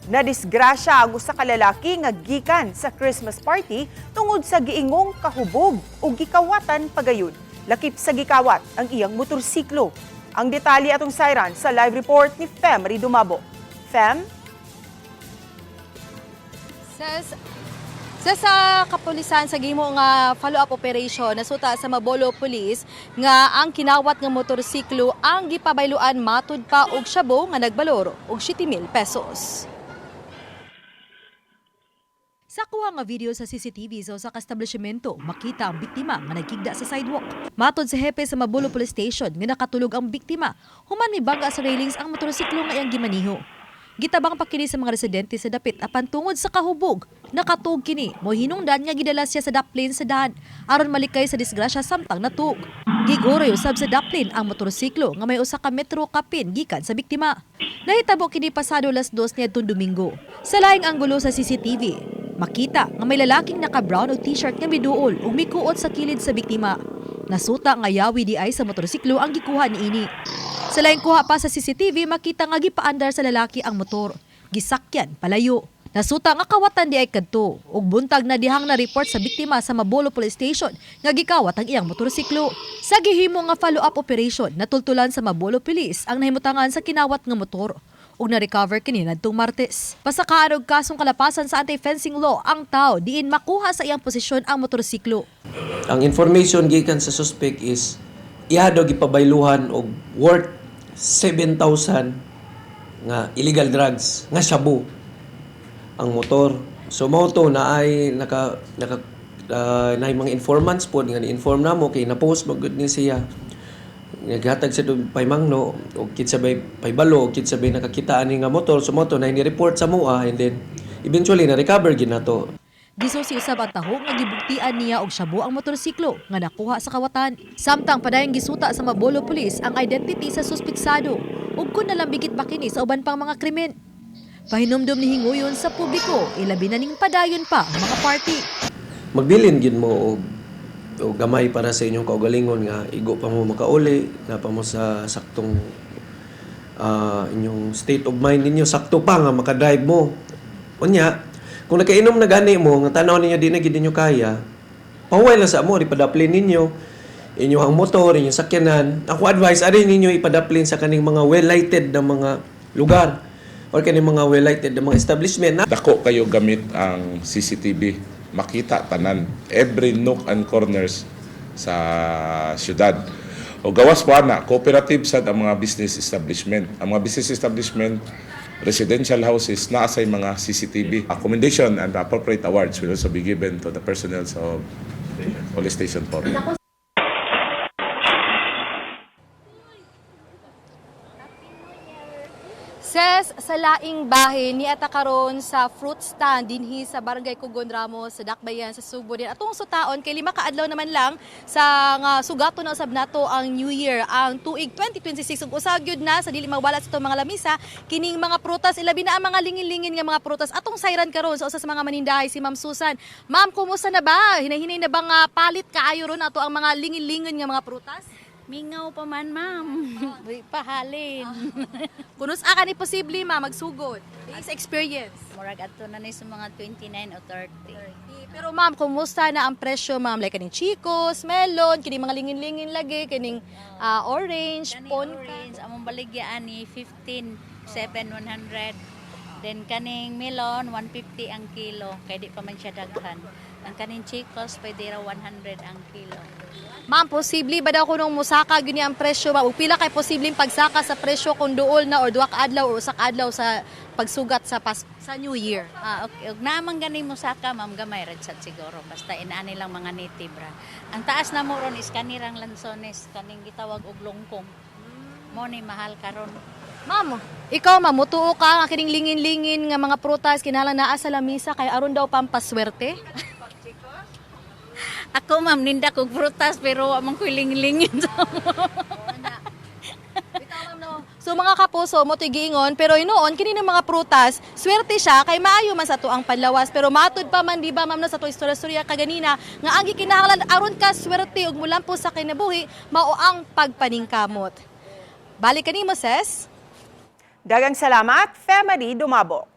Nadisgrasya ang usa ka lalaki nga gikan sa Christmas party tungod sa giingong kahubog ug gikawatan pagayon. Lakip sa gikawat ang iyang motorsiklo. Ang detalye atong sayran sa live report ni Femary Dumabo. Fem? Sa kapulisan sa gimo nga follow-up operation, nasuta sa Mabolo Police nga ang kinawat nga motorsiklo ang gipabayluan matud pa og shabu nga nagbalor og 7,000 pesos. Sa kuha nga video sa CCTV sa usa ka establishmento, makita ang biktima nga nagkigda sa sidewalk. Matod sa hepe sa Mabolo Police Station nga nakatulog ang biktima, human mibangga sa railings ang motorsiklo nga iyang gimaniho. Gitabang pa kini sa mga residente sa dapit apan tungod sa kahubog, nakatug kini, mo hinungdan nga gidala siya sa daplin sa daan aron malikay sa disgrasya samtang natug. Giguroy usab sa daplin ang motorsiklo nga may usa ka metro kapin gikan sa biktima. Nahitabo kini pasado alas 2 niadtong Domingo. Sa laing anggulo sa CCTV, makita nga may lalaking naka-brown og t-shirt nga miduol ug mikuot sa kilid sa biktima. Nasuta nga yawi di ay sa motorsiklo ang gikuha niini. Sa laing kuha pa sa CCTV, makita nga gipaandar sa lalaki ang motor. Gisakyan palayo. Nasuta nga kawatan di ay kadto ug buntag na dihang na report sa biktima sa Mabolo Police Station nga gikawat ang iyang motorsiklo. Sa gihimo nga follow-up operation, natultulan sa Mabolo Police ang nahimutangan sa kinawat nga motor ug na-recover kini ngadtong Martes. Pasakaan og kasong kalapasan sa anti-fencing law ang tao diin makuha sa iyang posisyon ang motorsiklo. Ang information gikan sa suspect is iya daw gipabayluhan og worth 7,000 nga illegal drugs nga shabu ang motor. So mao to na ay naka naka naay mga informants pod nga ni-inform namo kay na-post man gud ni siya. Naghatag sa dong paymangno og kinsa bay paybalo og kinsa bay nakakita ani nga motor, so mao to na ni-report sa mua and then eventually na recover gid nato. Gisusi usab ang taho nga gibugtian niya og shabu ang motorsiklo nga nakuha sa kawatan. Samtang padayong gisuta sa Mabolo Police ang identity sa suspitsado ug kun nalambigit ba kini sa uban pang mga krimen. Pahinumdom ni Hinguyon sa publiko, ilabi na ning padayon pa ang mga party. Magbilin gid mo og gamay para sa inyong kaugalingon nga igo pa mo makauli na pa mo sa saktong inyong state of mind ninyo, sakto pa nga makadrive mo. Unya kung nakainom na gani mo nga tanaw ninyo di na gid ninyo kaya, pahuway lang sa amo, ipadaplin ninyo inyong motor, inyong sakyanan. Ako advice ari ninyo ipadaplin sa kaning mga well-lighted na mga lugar or kaning mga well-lighted na mga establishment na Dako kayo gamit ang CCTV. Makita tanan every nook and corners sa syudad. O gawas po ana, cooperative sad ang mga business establishment. Ang mga business establishment, residential houses, naa say mga CCTV. Commendation and appropriate awards will also be given to the personnel of Police Station 4. Ses, sa laing bahin ni ata karon sa fruit stand dinhi sa Barangay Kugon Ramos sa Dakbayan sa Sugbo din. Atong sutaon kay 5 ka adlaw naman lang sa nga sugato na usab nato ang New Year, ang tuig 2026, ug usa gyud na sa dili mawala sa itong mga lamisa kining mga prutas, ilabi na ang mga lingin-lingin nga mga prutas. Atong sayran karon sa usa sa mga manindahay, si Ma'am Susan. Ma'am, kumusta na ba? Hinay-hinay na ba nga palit kaayo ron ato ang mga lingin-lingin nga mga prutas? Mingaw pa man, ma'am. Di pa halin. Kunos ka ni posible, ma, magsugod? Sa experience. Murag adto na ni sa mga 29 o 30. Pero ma'am, kumusta na ang presyo, ma'am? Like kaning chicos, melon, kining mga lingin-lingin lagi, kining orange, Kani ponka. orange, among baligyaan ni 15, 7, 100. Then kaning melon, 150 ang kilo. Kay di pa man siya daghan. Ang kaning chicos, pwede ra 100 ang kilo. Ma'am, posible ba daw kunong musaka gyud ni ang presyo, ma'am? Ug pila kay posibleng pagsaka sa presyo kung duol na or duha ka adlaw or usa ka adlaw sa pagsugat sa New Year? Ah, okay. Ug naman gani musaka, ma'am, gamay ra sad siguro. Basta inaani lang mga native ra. Ang taas na mo ron is kanirang lansones, kaning gitawag og longkong. Mo ni mahal karon. Ma'am, ikaw ma'am, mutuo ka nga kining lingin-lingin nga mga prutas kinahanglan naa sa lamisa kay aron daw pampaswerte? Ako, ma'am, ninda kog prutas pero wa man ko'y linglingin. So mga kapuso, mo giingon, pero inoon kini ng mga prutas, swerte siya kay maayo man sa tuang panlawas, pero matud pa man di ba, ma'am, no, sa tuang istorya-istorya kaganina nga ang gikinahanglan aron ka swerte ug mulampo sa kinabuhi mao ang pagpaningkamot. Balik kanimo, ses. Dagang salamat, Femary Dumabo.